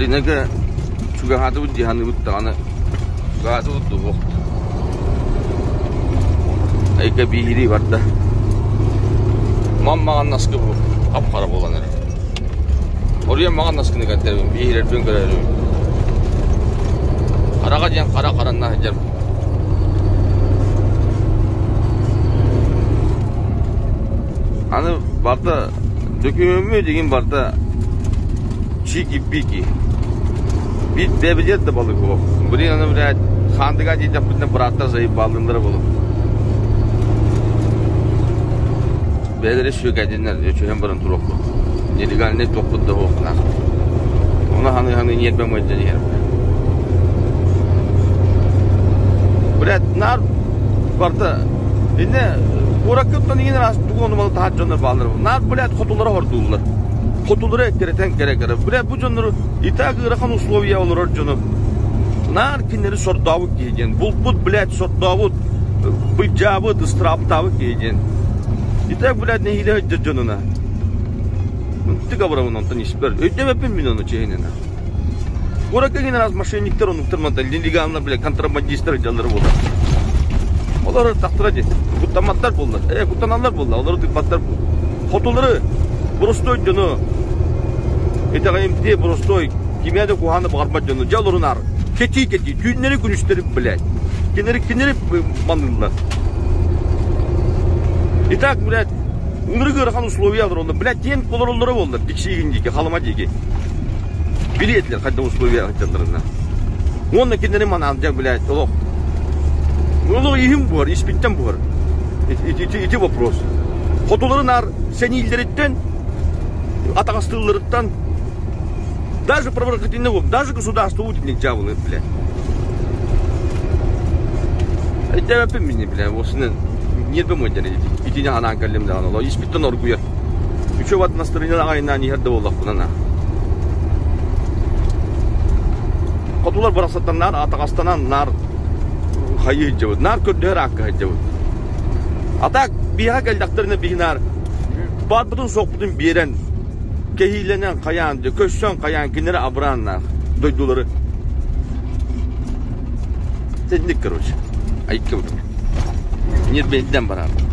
Рынога чугаһаатыбыт дии саныыбыт даҕаны, чугаһаатыбыт дуо? Айка бииһирии барда. Мам маҕан наскы бу хап-хара буолан эрэр. Оруйан маҕан наскыны кэттэрэбин, бииһирэрбин көрөрүм. Хараҕа диэн хара харанна сылдьар. Аны барда дөкүмү дигин барда чики-пики. Бит бэбилет да балык буолуох. Блин, аны, блядь, хаандыга диэтэхпитинэ бырааттар заебаллыннара буолуох. Бэйэлэрэ сүөкэйдиннэр, өчөһөн баран туруохпут. Нелегальнай туохпут да суохтаах. Ону ханы-ханы ньиэрбэм ыалдьан иһэр. Блядь, наар барда инне куораккыттан иҥин араас тугу ону малы таһар дьоннор бааллар. Наар, блядь, хотулара хордууллар. Хотулары эккирэтэн кэрэ-кэрэ. Блядь, бу дьоннору и так ыарахан условия олорор дьону наар кинилэри сордообут киһи диэн. Булпут, блядь, сордообут, быдьаабыт, ыстырааптаабыт киһи диэн. И так, блядь, нэһиилэ сылдьар дьонуна. Тык абырабын онтон испэр. Өйдөбөппүн мин ону чиһинэн. Куоракка гин раз мошенниктар онуктар мантан нелегално, блядь, контрабандистар дьаллары буолар. Олор тахтыра дии. Куттамматтар буоллар. Э, куттаналлар буолла. Олору тыыппаттар. Хотулары боростой дьону итэҕэйимтиэ боростой кимиэ да куһааны баҕарбат дьону дьэ олорунаар кэтии-кэтии түүннэри күнүстэри блядь кинилэри кинилэри маныыллар итак блядь ынырык ыарахан условия олороллор блядь диэн олороллоро буоллар Диксиигин диэки Халыма диэки билиэтилэр хайдах условия сылдьалларына уонна кинилэри манаан дьэ блядь олох олох иһим буһар испиттэн буһар ити, ити, ити вопрос хотулары наар сэнииллэриттэн атаҕастыылларыттан даже провокативный даже государство утинник дьаабылы блядь Өйдөөбөппүн мини бля осунан ньиэрбэм ыалдьар итини анаан кэллим даҕаны олоо испиттэн оргуйар үчүгэй бат настроение аҕайнаан иһэр да буоллахпына на хотулар барахсаттар наар атаҕастанан наар хайыы сылдьабыт наар көрдөһөр аакка сылдьабыт а так биһиэхэ кэллэхтэринэ биһи наар баарбытын суохпутун биэрэн кэһиилэнэн хайаан көссөн хайаан кинилэри абырааннаах дойдулары Тэнник короче айыкка ньирбэйдэн бараабыт.